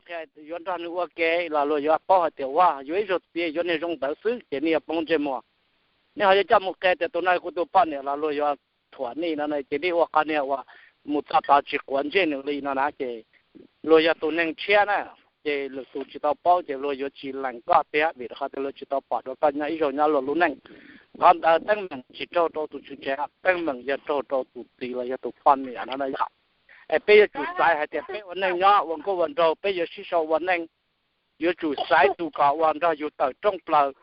qhia yuav nrog nws ua ke los luag yuav paub hais tias ua yuav ib zaug txiv yuav niag zoo ntawd xwb ces nej yuav poob ntsej muag. Nej ho yuav coj mus qhia tias tus no kuv tus poj niam los luag yuav thuam nej no ces nej ua qhov niag uas mus txog tod tsis quav ntsej nws li no na ces luag yog tus neeg tshiab na, ces lwm tus tsis tau paub ces luag yuav tsis lees koj tiag vim rau qhov tias luag tsis tau pom dua koj nyob ib zaug nyob luag lub neej. Qhov ntawd teeb meem tsis raug rau tus tswv tsev, teeb meem yog raug rau tus txiv los yog tus poj niam no na yom. Es peb yuav tsum xaiv hais tias peb ua neej nyob ua nkauj ua nraug peb yuav sib sau ua neej, yuav tsum xaiv tus kom uas nrog yus tawm rooj plaws.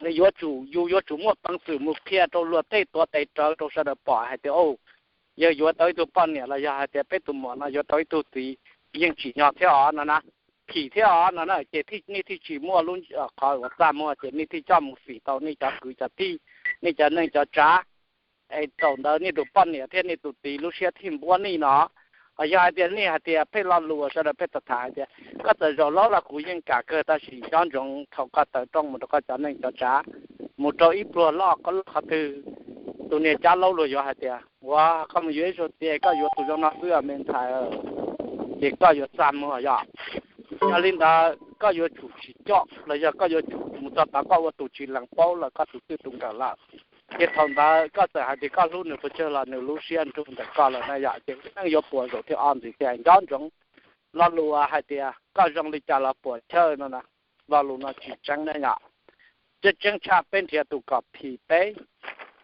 Yuav tsum, yus yuav tsum muaj peev xwm mus qhia rau luag tej tuav tes rawv rau sawv daws pom hais tias, o, yog yuav tau ib tug poj niam los yog hais tias peb tus muam no yuav tau ib tug txiv yeej tsim nyog thiab os no na, phim thiab os no na ces nej thiaj tsis muaj lub qhov uas txaj muag ces nej thiaj coj mus fim tau nej cov kwv cov tij, nej cov neej cov tsav. Es thaum ntawd nej tus poj niam thiab nej tus txiv lub siab thiaj npuab nej no. Ho yog hais tias nej hais tias pheej lo lus sawv daws pheej tham tham hais tias koj txawm zaum laub los kuv yeej kam kawg tab sis nco ntsoov thaum koj tawm rooj mus rau koj cov neej cov tsav, mus rau ib pluag loj qhov twg, tus niag cab laub luag yuav hais tias ua koj mus yuav ib zaug txiv koj yuav tus zoo no xwb me ntxhais, ces koj yuav txaj muag yom. Yog li ntawd koj yuav tsum tsis coj los yog koj yuav tsum mus txog tod koj ua tus tsis lees paub lawm koj tus twj tus nkawm lawm. Ces thaum ntawd koj txawm hais tias koj hlub nws pes tsawg los nws lub siab nrug ntawm koj lawm na yom, ces neej yuav puas zaum thib ob ntxiv thiab. Nco ntsoov lo lus hais tias koj zoo li cas los puas chawj no na, lo lus no tsis tseeb na yom. Tseeb tseeb tshaj peb nrhiav tus kom phim peb,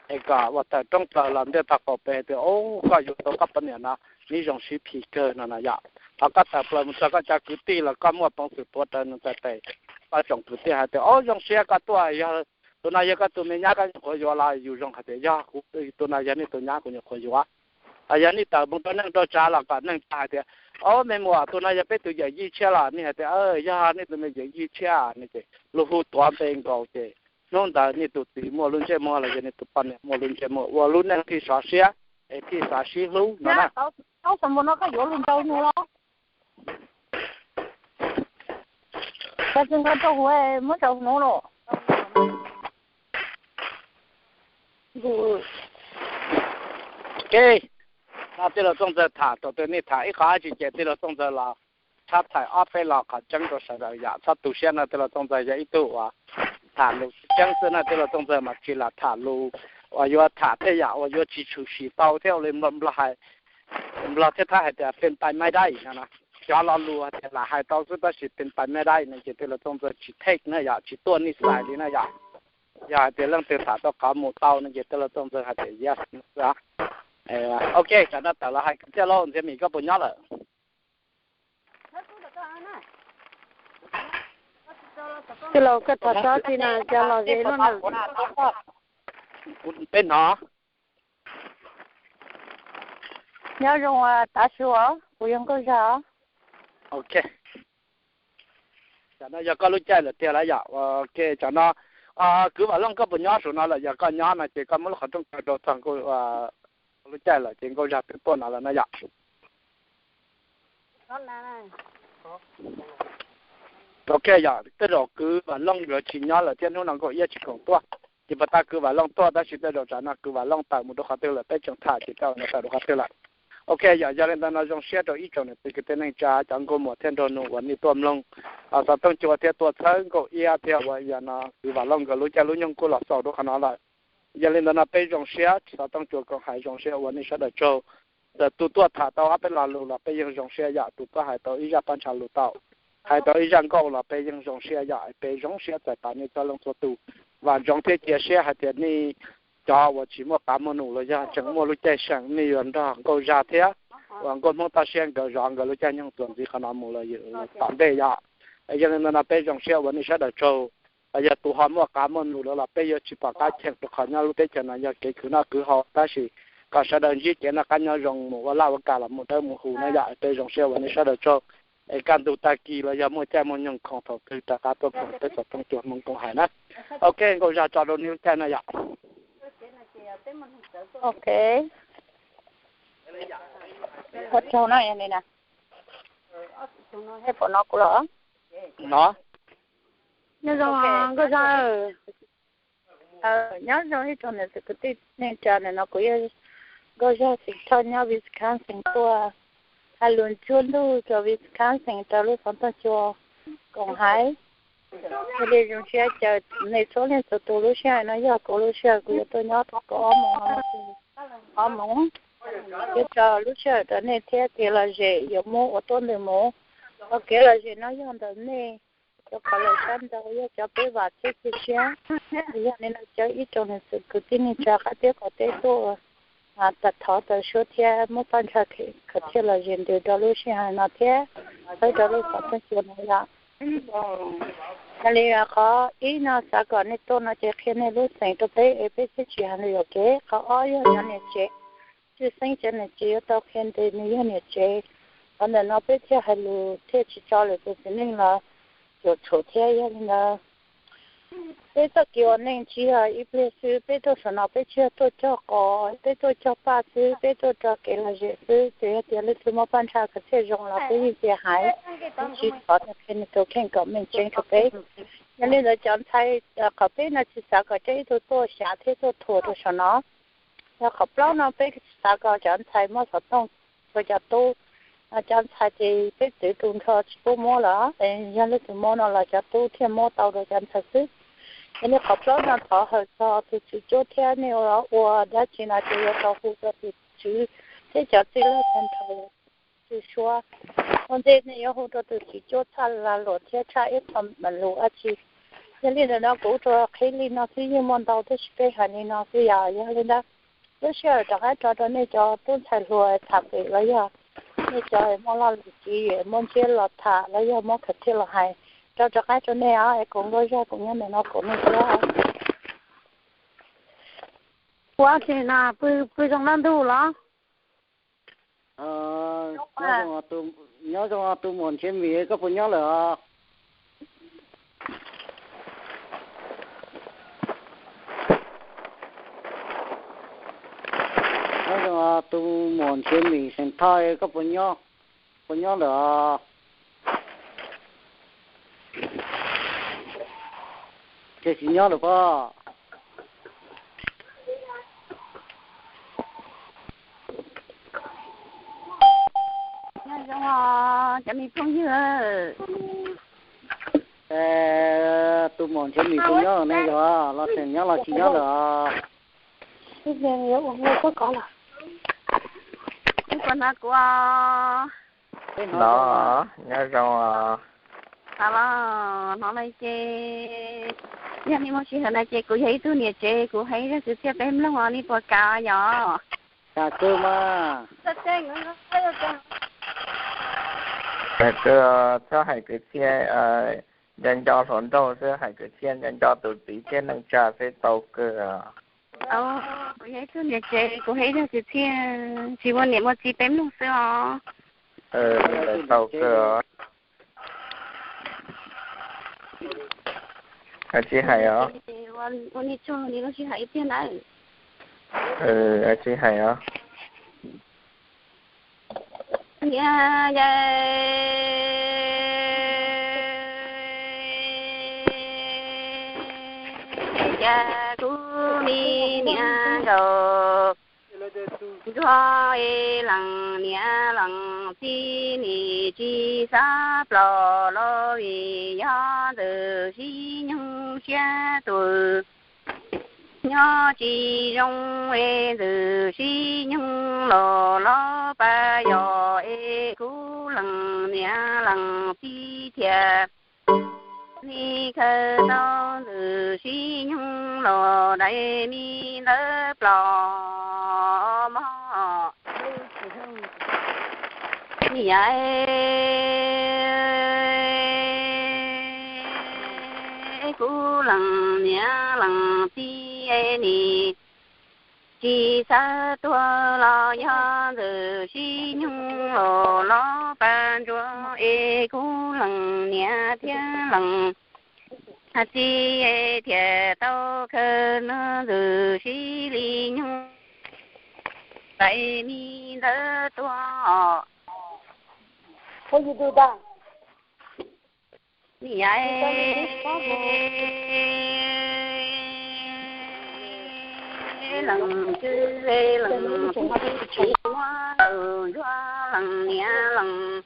es kom ua tawm rooj plaws los ntiaj teb qaum pem hais tias, o, koj yuav tau koj poj niam no, nws zoo siab phim kawg no na yom. Ho koj tawm plaws mus txog koj cov kwv tij los koj muaj peev xwm puav rawv nws txhais tes, koj tsoom kwv tij hais tias, o, zoo siab koj tuaj, yog tus no yog koj tus me nyab koj nyuam qhuav yuav los yus zoo hais tias yog, tus no yog nej tus nyab kuv nyuam qhuav yuav. Yog nej tawm mus rau neej rau tsav los kom neej tsa hais tias, o, me muam, tus no yog peb tus yawm yij tshiab los nej hais tias, yog nej tus me yawm yij tshiab no ces lub hu tuav npe nkaus ces hnub ntawd nej tus txiv muaj lub ntsej muag los yog nej tus poj niam muaj lub ntsej muag ua lub neej thiaj sov siab, es thiaj xav sib hlub no na. Koj xav mus no koj yuav lus nrau nws los? Koj tsis nqa rau huv muab rau hnub los. Ok, no tij laug Txooj Ntxawg tham, thaum twg nej tham ib qho dab tsi ces tij laug Txooj Ntxawg los tshab txhais ob peb lo qhov tseeb rau sawv daws yom. Txhob tu siab no, tij laug Txooj Ntxawg yog ib tug uas tham lus tseeb xwb na, tij laug Txooj Ntxawg mas tsis lam tham lus uas yuav tham tej yam uas yuav tsis tshwm sim tau thiab ua li Nplog hais, Nplog thiab Thaib hais tias เป็นไปไม่ได้ no na. Cov lo lus hais tias lam hais tau xwb tab sis เป็นไปไม่ได้ no ces tij laug Txooj Ntxawg tsis take na yom, tsis tuaj nej xais li na yom. Yog hais tias leej twg tham tau qhov mus tau no ces tij laug Txooj Ntxawg hais tias yes xwb. Ok, tsam no tawm los hais kwv tij lauj, Ntxhiab Mim koj puas nyob lawm? Tij laug koj tham txog tsi na, cas los ze luaj na? Peb hnov. Nyob zoo tav su os, kuv yog Nkauj Zag. Ok, tsam no yog koj lub caij lawm tiag lawm yom. Ok, tsam no kwv Vam Looj koj puas nyob saum no lawm? Yog koj nyob no ces koj muab lub qhov rooj kaw rau txog lub caij lawm ces Nkauj Zag twb tuaj no lawm na yom. Ok, yog tej zaum kwv Vam Looj nkawd tsis nyob lawm thiab hnub no Nkauj Iab tsis khoom tuaj, ces puas tas kwv Vam Looj tuaj, tab sis tej zaum tsam no kwv Vam Looj tawm mus rau qhov twg lawm peb tseem tham ces tej zaum nws tawm rau qhov twg lawm. Ok, yog, yog li ntawd no zoo siab rau ib tsoom niam txiv kwv tij neej tsa cov nkauj muam thiab nraug nus uas nej tuaj mloog xov tooj cua thiab tuaj txhawb Nkauj Iab thiab uas yog no kwv Vam Looj nkawd lub caij lub nyoog kuj los xaus rau qhov no lawm. Yog li ntawd no peb zoo siab, xov tooj cua koom hais zoo siab ua nej sawv daws tsaug. Txawm tus tuaj tham tau ob peb lo lus los peb yeej zoo siab yom, tus tuaj hais tau ib zaj paj ntsha lus tau, hais tau ib zaj nkauj los peb yeej zoo siab yom, peb zoo siab txais tos nej txhua leej txhua tus. Vam ntsoov thiab cia siab hais tias nej cov uas tsis muaj qab muaj num los yog tseem muaj lub caij seem nej yuav nrog Nkauj Zag thiab uas Nkauj Hmoob Toj Siab nkawd zov nkawd lub caij nyoog txuas ntxiv qhov no mus los tom ntej yom. Yog li ntawd no peb zoo siab ua nej sawv daws tsaug. Yog tus ho muaj qab muaj num lawm los peb yuav tsis pom qab cheem rau qhov nyob lub teb chaws no yog kev khwv noj khwv haus, tab sis kom sawv daws ntsib kev noj qab nyob zoo mus ua laj ua kam los mus dawb mus huv na yom. Peb zoo siab ua nej sawv daws tsaug. Es kaj ntug tag kis los yog muaj caij muaj nyoog khoom thaum twg rov qab tuaj khoom peb xov tooj cua hmoob koom hais na. Ok, Nkauj Zag tso rau nej lub caij na yom. Ok, ua tsaug na, yog li na, pom no kuv los. No, nyob zoo Nkauj Zag. Nyob zoo ib tsoom niam txiv kwv tij neej tsa, nim no kuv yog Nkauj Zag Xeem Thoj nyob Wisconsin tuaj. hais lus ntsuag ntuj rau Wisconsin rau lub xov tooj cua koom hais. Yog li zoo siab caw nej txhua leej txhua tus, lub sij hawm no yog kuv lub sij hawm kuv yuav tuaj nyob tau kaum ob moos no, ob moos, yuav tso lub sij hawm rau nej thiab kev lom zem yuav muab ua tuab ntws mus. Tau kev lom zem no yog ntawm nej cov kov lawm sab nraud, yog cov peb vam thiab cia siab. Yog li no caw ib tsoom niam txiv kwv tij neej tsa qab teb qaum teb tuaj tag thov tawm suab thiab muab paj ntsha khaws thiaj los zem ntws rau lub sij hawm no thiab txhawb rau lub xov tooj cua no yom. Yog li qhov ib no xav kom nej tuaj no ces qhia nej lub xeem rau peb es peb thiaj tsis hais lus yuam kev. Qhov ob yog cov niam tsev, tshwj xeeb cov niam tsev yuav tau qhia ntes nws yog niam tsev. Qhov ntawm no peb thiaj hais lus thiaj tsis tso lwm tus txiv neej los cuam tshuam thiab. Yog li ntawd peb txoj kev ua neej tsis yog ib pliag xwb, peb tuaj saum no peb tsis yog tuaj cog qos, peb tuaj cog paj xwb, peb tuaj rau kev lom zem xwb. Ces yog tias leej twg muaj paj ntsha khaws thiaj zoo los peb yeej tias hais, peb tsis thov nws qhia nws tus kheej kom meej tseeb rau peb. Yog li ntawd cov ntxhais, qhov peb no tsis xav kom coj ib tug tuaj xyav thiab tuaj thuam rau saum no. Yog qhov plaub no peb xav kom cov ntxhais muab xov tooj rau cov tub. Cov ntxhais ces peb twv tu nrho tsis pub muab lawm, yog leej twg muab no los cov tub thiaj muab tau rau cov ntxhais xwb. Yog li qhov plaub no thov hawm txog tus tswv cuab thiab nej ua dab tsi no ces yuav tau hu rau tus tswv thiab cov txij laug tag nrho tsis suav. Ua ntej nej yuav hu rau tus tswv cuab txhaj lag luam thiab tshaj ib qho lus dab tsi. Yog li ntawm no kuv tsuas qhib li no xwb, yeej muaj ntau tab sis peb hais li no xwb yom. Yog li ntawd lub sij hawm rov qab tso rau nej cov tub ntxhais hluas tham pem los yog nej cov muaj laj lim tsiv muab ntsiab los tham los yog muab khaws thiaj los hais, rau rov qab rau nej os, es kuv nkauj zaj kuv nyob ntawm no kuv nej thiab. Ua tsev na, pw zoo laj ntuj los? Nyob zoo tus muam Ntshiab Mis, koj puas nyob lawm os? Nyob zoo tus muam Ntshiab Mis xeem Thoj, koj puas nyob, puas nyob lawm os? Ces tsis nyob lawm pob. Nyob zoo os cov me phooj ywg. Tus muam Ntshiab Mis puas nyob ne, yog los tseem nyob los tsis nyob lawm? Kuv hnov kuv os. Nyob zoo os. Los hnov lawm ces yog nej muaj sij hawm no ces kuv yog ib tug niam tsev, kuv hais zaj kwv txhiaj peb mloog os, nej puas kam yom? Kam kawg mas. Kam kawg, txhob hais kwv txhiaj nco nco hluas nraug xwb, hais kwv txhiaj nco nco tus txiv thiab neej tsa xwb tau kawg. Kuv yog ib tug niam tsev, kuv hais zaj kwv txhiaj tsis muaj niam muaj txiv peb mloog xwb os. Tau kawg. Tsis hais os. Tsis hais os. Niam, yawm, cas kuv me niam nkaus ntsuag es leej niam leej txiv nim tsis xav plos los vim yog ntxawm sib nyoog siab tuag. Nyob tsis zoo es ntxawm sib nyoog los los pab yog es kuv leej niam leej txiv thiaj li khaws tau ntxawm sib nyoog los dai me ntawv plos mog. Niam es kuv leej niam leej txiv es nim tsis xav tuag los yog ntxawm sib nyoog los los pab ntsuag es kuv leej niam thiab leej txiv es thiaj tau khaws ntxawm sib li nyoog dai me ntawv tuag. Niam, leej twg leej twg tsis muaj ntsuag lees niam lees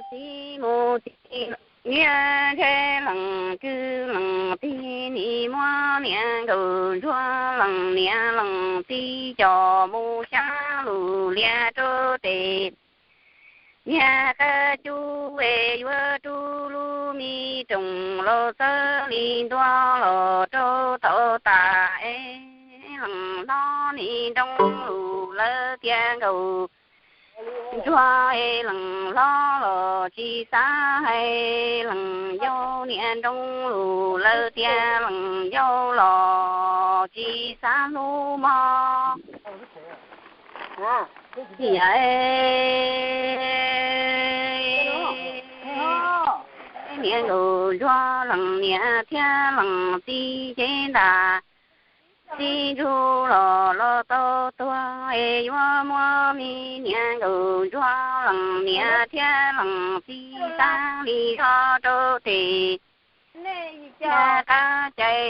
txiv mus txiv, niam ntshe lees kwv lees tij, nim muab niam nkauj ntsuag lees niam lees txiv coj mus xyab lus liab rau tes. Niag qab cub es yuav rub lub me roos los txawb li ntua los rau tau tas es lees hlob nim nroo lus lawv tias nkauj ntsuag es lees hlob los tsis xav hais lees yau, niam nroo lus lawv tias lees yau los tsis xav hlub mog. Niam nkauj ntsuag lees niam thiab lees txiv ces ntag, txiv ntsuag los los tau tuag es yuav muab me niam nkauj ntsuag lees niam thiab lees txiv tag li zog rau tes. Niag qab cai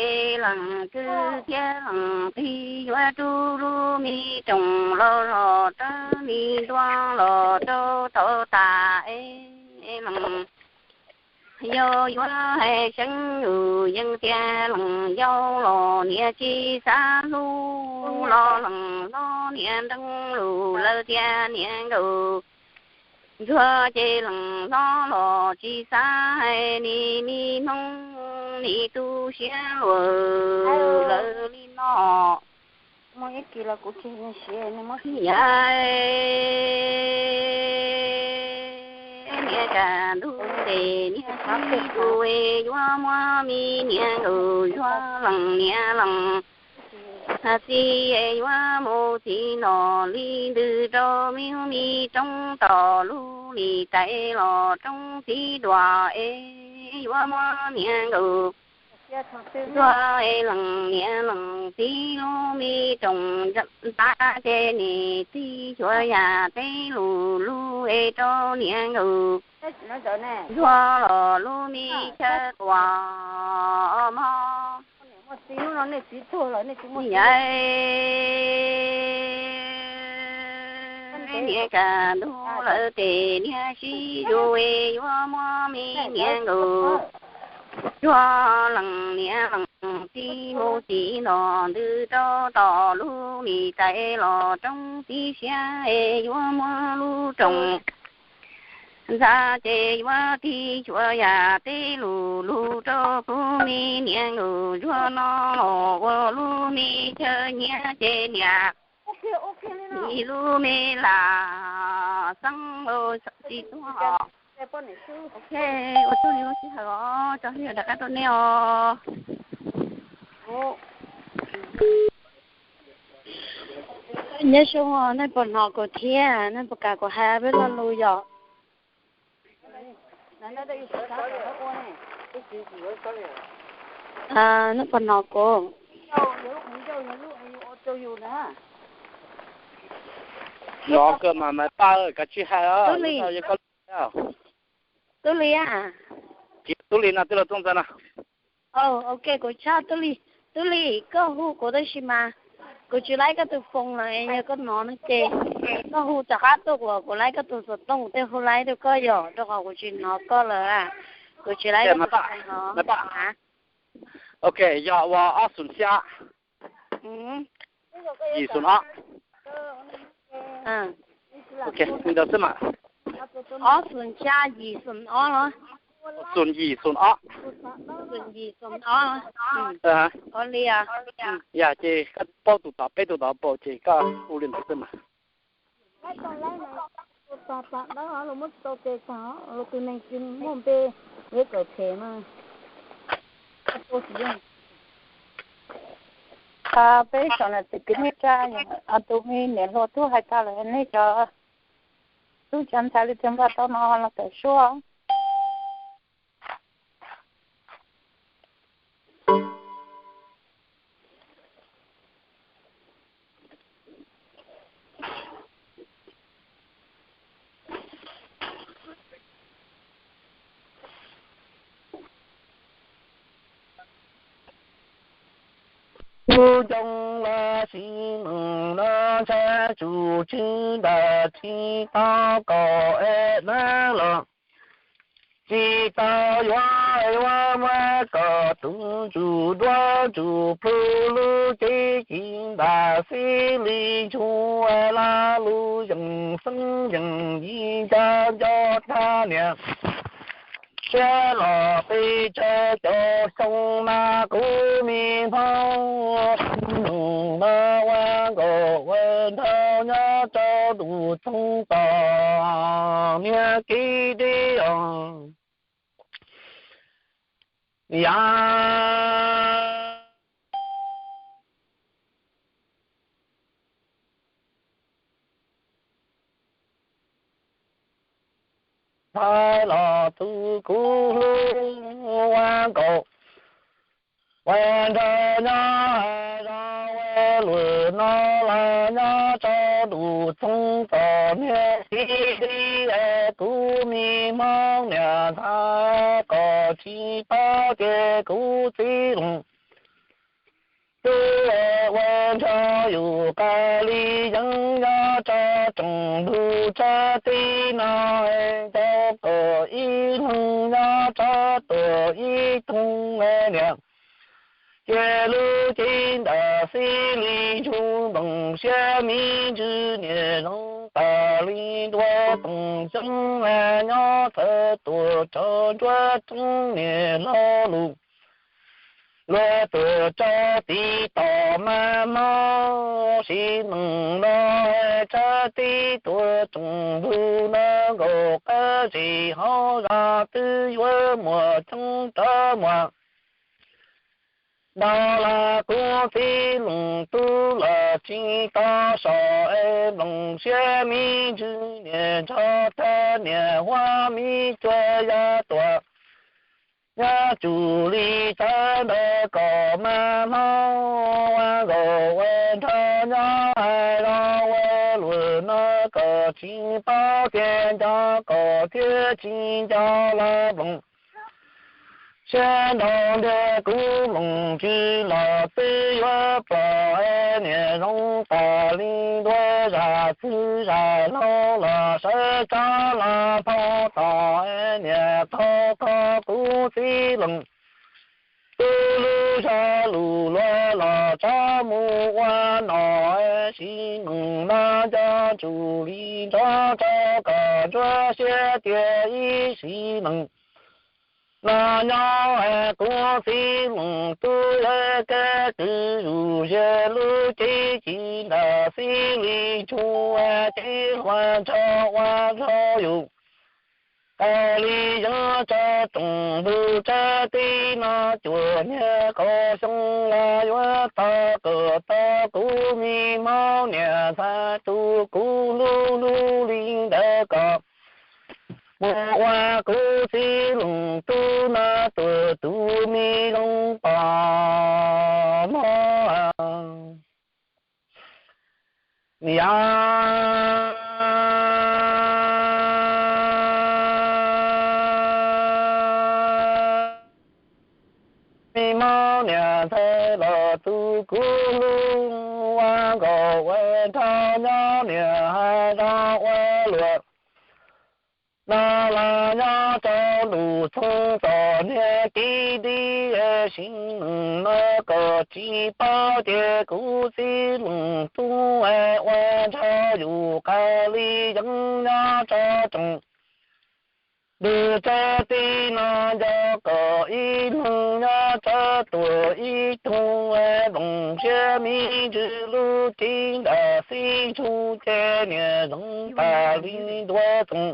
lees kwv thiab lees tij yuav rub lub me roos los zog txawb li ntua los rau tau tas es lees yau yuav hais seev yus yeej tias lees yau los niam tsis xav hlub los lees hlob niam nroo lus lawv tias niam nkauj ntsuag ces lees hlob los tsis xav hais nim me hnub nim tu siab luag lawv li no. Niam, niam ka ntug tes niag txiv tus es yuav muab me niam nkauj ntsuag lees niam lees txiv es yuav mus txiv no li ntws rau me me roob tom lub li tais los roob txiv duas es yuav muab niam nkauj ntsuag es lees niam lees txiv lub me roos ntab ces niam txiv xyuas yam teb lus lub es rau niam nkauj ntsuag los lub me chaw tuas mog. Niam ka ntug lawv tes niag sib yuav es yuav muab me niam nkauj ntsuag lees niam lees txiv mus txiv no ntws rau tom lub li tais los roob txiv siab es yuav muab lub roos ntxa ces yuav tig xyuas yam teb lus lub rau kuv me niam nkauj ntsuag no los ua lub me chaw nyiaj ces niam ib lub me lam xeeb tsis tuag. Ok, ua tsaug li lub sij hawm os, tso sij hawm rov qab rau nej os. Nyob zoo, nej puas hnov kuv thiab? Nej puas kam kuv hais peb lo lus yom? Nej puas hnov kuv? Yog kawg mas Maiv Paj, kav tsij hais. Tub Lis, Tub Lis a. Tub Lis no twb los tuaj ntxa no. Ok, kuv tshaj Tub Lis. Tub Lis, koj hu kuv tab sis mas kuv tsis laib koj tus foos lawm, yog koj hnov no ces koj hu rov qab tuaj kuv, kuv laib koj tus xov tooj kuv thiaj hu laib rau koj yom, rau qhov kuv tsis hnov koj lawm. Kuv tsis laib koj tus foos no. Ok, yog ua ob xoom xya yim xoom ob. Ntawd xwb mas. Ob xoom xya yim xoom ob los? Xoom yim xoom ob. Xoom yim xoom ob. Ua li os. Yog ces koj paub tus tod peb tus tod paub ces koj hu li ntawd xwb mas. Tus neeg tsis muaj npe, yuav kawm phem mas. Peb cov niam txiv kwv tij neej tsa, tus me niam hluas tub hais tag lawm, nej cov tub cov ntxhais li tseem npaj tau no los tawm suab. Tub ncoo los sis neej no ntshai tsum tswv ntawm tsis tau kaum es dawb los tsis tau yuav yuav muab kom tus ntsuj duab ntsuj plhu lub cev ci ntawm xib li ntsuj laj lub yeej xeeb yeej yim nco nco thab niam siab los peb tsawg caum xyoo mas kuv me hmoob nus no ua nkaus ua nraug nyob rau ntuj txoov tos niag kev deb os. Yav thaij los tus kuv hlub ua nkaus ua nraug nyob hais zog ua luam no los nyob rau ntuj txoov tos niag kev deb es kuv me hmoob niam ntxhais kom tsis paub ces kuv txiv lus tub ua nraug yus qas li yeeb nyob rau tsoom ntug tsab teb no nco kom ib leeg nyob rau tuam ib tug niam. Ces lub cev ntawm xib li ntsuj nplooj siab me ntsws niam zoo tas li ntua toom xyoob nyob txawv tuam rau nruab roob niam lo lus luag tuam rau tiv tom mas hmoob sis neej no tsab teb tuam tsoom ntug no nkaum qab zes hauv zos twb yuav muaj coob rov muaj ntau los kuv txiv leej tub los tsis tau so es nplooj siab me ntsws niam nrog thab niam huab me cua ya tuam nyob tsum li txawv ntawd kom mas hmoob ua nkaus ua nraug nyob hais zog ua luam no kom tsis paub tias nco kom thiab tsis nco los nplooj siab nrog ntiag kuv nplooj ntsws los twb yuav ploj niam zoo tas li ntua zam txwv zam laug los sawv tso los phau tom niam tau kho kuv txiv leej tub lub zaj lus luag los tso mus ua nom sis neej no nco tsum li nrov rau kom ntsuab siab tias ib sim neej no nyob kuv txiv leej tub yawg kab kwv zus ze lub cev ci ntawm xib li ntsuj cev hluas nraug ua nraug yus tas li yeeb rau tsoom ntug tsab teb no cuaj niag kaum xyoo los yuav tau kom tau kuv me hmoob niam ntxhais tus kuv hlub hlub li ntawd kom mus ua kuv txiv leej tub no tuam tus me zoo pom no yav me hmoob niam ntxhais los tus kuv hlub ua nkaus ua nraug nyob niam hais zog ua luam no los nyob rau ntuj txoov tos niag kev deb sis neej no kom tsis paub tias kuv txiv leej tub ua nraug yus qas li yeeb nyob rau tsoom ntug tsab teb no nco kom ib leeg nyob tsawv tuam ib tug nplooj siab me ntsws lub cev ntawm xib ntsug ces niam zoo tas li ntua tsoom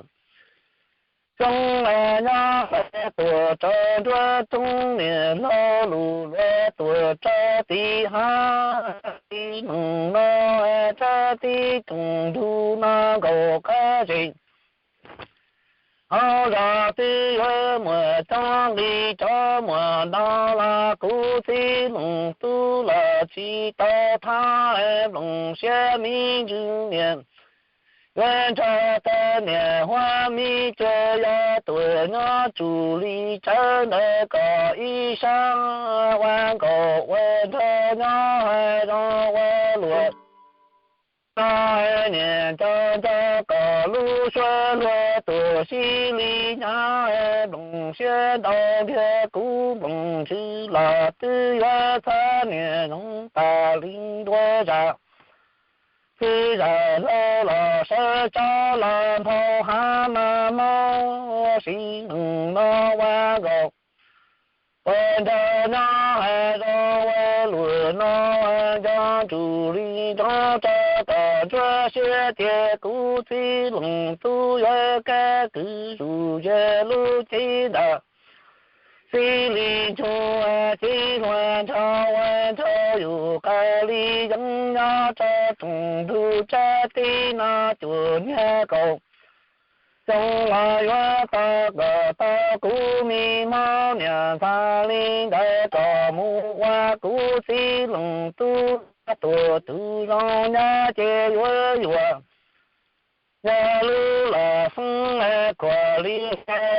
xyoob nyob tuam rau nruab roob niam lo lus luag tuam rau tiv hav tib neeg no tsab tib tsoom ntug no nkaus qab zes hauv zos twb yuav muaj coob li rov muaj ntau los kuv txiv leej tub los tsis tau thab nplooj siab me ntsws niam Ua nrog tau niam Huab Mib Cuab yog tuam nyob tsum li tsawv ntawd kom ib sab ua nkaus ua nrog nyob hais zoo ua luam. Nyob niam nco nco kom lub suab luag tuam xib li nyob nplooj siab ntau ntiag kuv nplooj ntshis los twb yuav txhab niam zoov tas li ntua zam. Txij zam laug los sawv tsob los nphau hav mas mob sib neeg no ua nkaus. Ua nrog nyob hais zoo ua luam no ua nco ntsum li nrov tso kom ntsuab siab tias kuv txiv leej tub yuav kab kwv zus yag lub cev ntawd. Xib li ntsug txiv hluas nrog ua nrog yus qas li yeeb nyob rau rooj ntug tsab teb no cuag niag kaum xyoo los yuav tau kom tau kuv me hmoob niam ntxhais li ntawd kom mus ua kuv txiv leej tub tuam tus zoo nyob ces yuav yuam. Yog lub los xeeb khuam li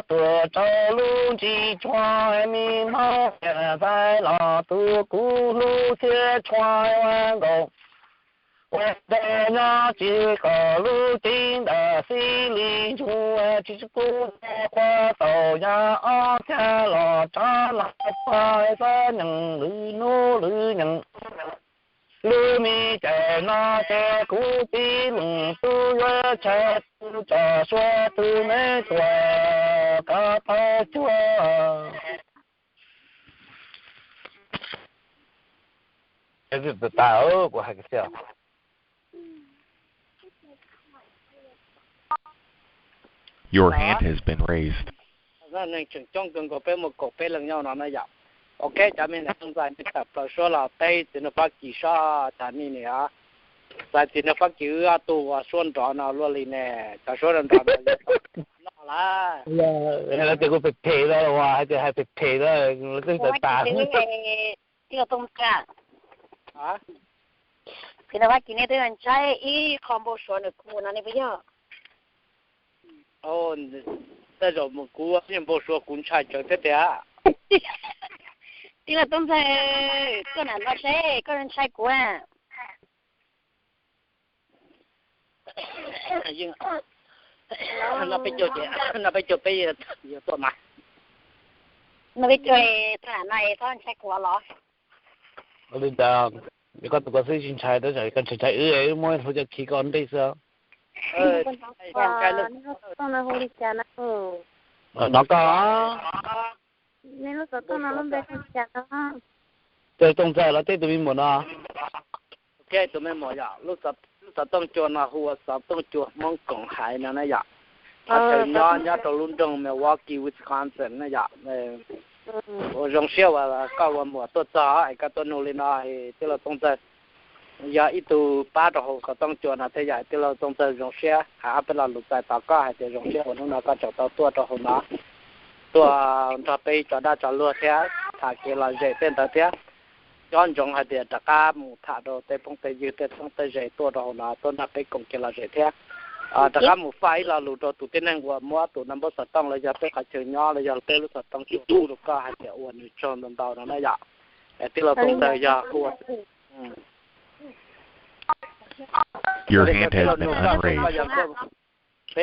tuam rau lub ntsis tshua me hmoob niam ntxhais los tus kuv hlub thiab tshua ua nkaus. Ua nrog nyob tsis kom lub cev ntawd xib li ntsug tsis kub qhua tau yog ob cag los rov los txog xab nyeem lwm hnub lwm nyeem. Lub me caij no ces kuv txiv leej tub yuav tshaib tub tso suab tus me tuam kom tau cuag. Tas, kuv hais tias Your hand has been raised. Neeg tseem coob kawg nkaus, peb muaj kaum peb leej nyob no na yom. Ok, cov me niam txhais tawm plaws suab los teb txiv neej Fab Kis seb, cov me niam txhais txiv neej Fab Kis wb ob tug ua suab nrov no luaj li ne, cov suab nrov no yog noj lawm. Lawv tias kuv phem phem lawm, hais tias hais phem phem lawm, lawv twb tawm tas. Txiv neej Fab Kis nej twb ntshai ib qho npau suav nws kuv no ne puas yog? Tej zaum kuv npau suav kuv ntshai tsawv thiab tiag. Tij laug Tooj Ntxawg, koj nam no seb koj ntshai kuv. Noj peb caug ces, noj peb caug peb yuav tuaj mas. Noj peb caug, koj nam no txhob ntshai kuv los. Ua li cas koj tus koj xwb tsis ntshai, tab sis koj ntshai ntshai wb, wb muab hlua coj khi koj ntej xwb. Hnov koj. Nej lub xov tooj no lub npe hu li cas no? Tij laug Tooj Ntxawg los teb tus me muam no. Ok, tus me muam yom, lub xov tooj cua no hu ua xov tooj cua Hmoob Koom Haiv no na yom. Qhov chaw nyob nyob rau lub nroog Milwaukee, Wisconsin na yom. Ua zoo siab uas koj ua muam tuaj txog es koj tuaj nug li no, tij laug Tooj Ntxawg yog ib tug pab rau hauv xov tooj cua no thiab yom. Tij laug Tooj Ntxawg zoo siab hais ob peb lo lus txais tos koj hais tias zoo siab uas hnub no koj tseem tau tuaj rau hauv no, tuaj nrog peb tso dag tso luag thiab tham kev lom zem tej ntawd thiab. Nco ntsoov hais tias rov qab mus tham rau tej phooj tej ywg tej txheeb tej ze tuaj rau hauv no tuaj nrog peb koom kev lom zem thiab. Rov qab mus faj ib lo lus rau tus tib neeg uas muab tus no npawb xov tooj los yog peb qhov chaw nyob los yog peb lub xov tooj cua pub rau koj hais tias ua nws tsaug ntau ntau no na yom. Tij laug Tooj Ntxawg yog ua Your hand has been unraised.